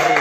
Ai,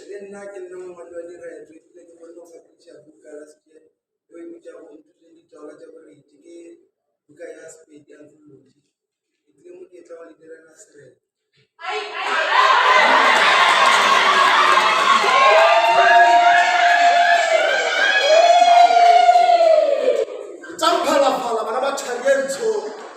Le nna ke nna mongwadi wa direto ebile ke kgonne go fetiša buka last year eo e bitšago Nthuteng Ditaola tša Boreti ke buka ya Sepedi anthology. Ke tlile monyetla wa le direla sereto. Tša mphalafala bana ba tšhake ntsho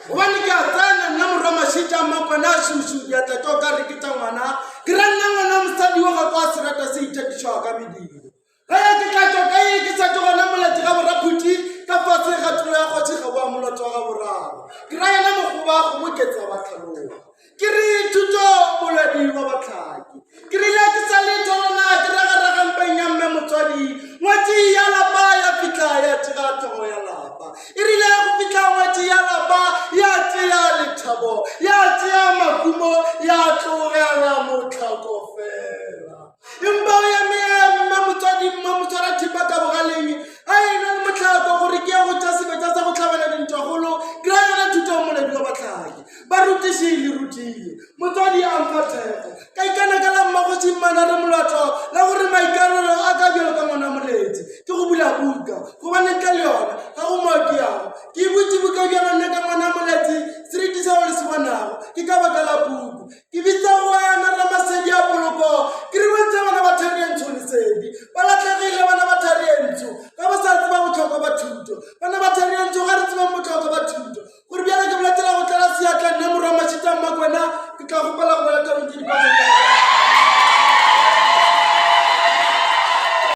gobane ke a tsena nna morwa mašetša makwana a šušu diatla tša o ka re ke tša ngwana ke ra nna ngwana mosadi wa ga kwa serata se ithatišwago ka mediro Ge ke tla tšwa ka ye ke sa tšo gona molati ga boraphuti ka fase ga tulo ya kgoši ga boa molato wa ga boraro. Ke ra yena mogoba kgoboketsa ba tlhaloga. Ke re thuto molwedi wa batlhaki. Ke rile ke sa le tholwana ke ragaraga mpeng ya mme motswadi. Ngwetši ya lapa ya fihla ya tšega hlogo ya lapa. E rile go fihla ngwetši ya lapa ya tšea lethabo ya tšea mahumo ya tlogela mohlako fela. Empa o eme eme motswadi mma motswara thipa ka bogaleng a ena le motlhako gore ke ya go tša sebetša sa go tlhabela dintwagolo ke ra yona thuto ya moledi wa batlhaki barutiši le rutile motswadi a mpha thekgo ka ikana ka la mmagoši mmana re molato la gore maikarabelo a ka bjalo ka ngwana moletsi ke go bula buka gobane ntle le yona ga go mo ke yago ke e butše buka bjalo nna ka ngwana moletsi seriti seo le se bonago ke ka baka la puku Ke bitsa wena Ramasedi a poloko, ke re bontšha bana ba thari e ntsho lesedi. Ba latlhegile bana ba thari e ntsho, ga ba sa tseba bohlokwa ba thuto. Bana ba thari e ntsho ga re tsebang bohlokwa ba thuto. Gore bjale ke boletela go tlala seatla nna morwa Mashita Mmakwena, ke tla gopela go bolela tabeng tše dipatša tša.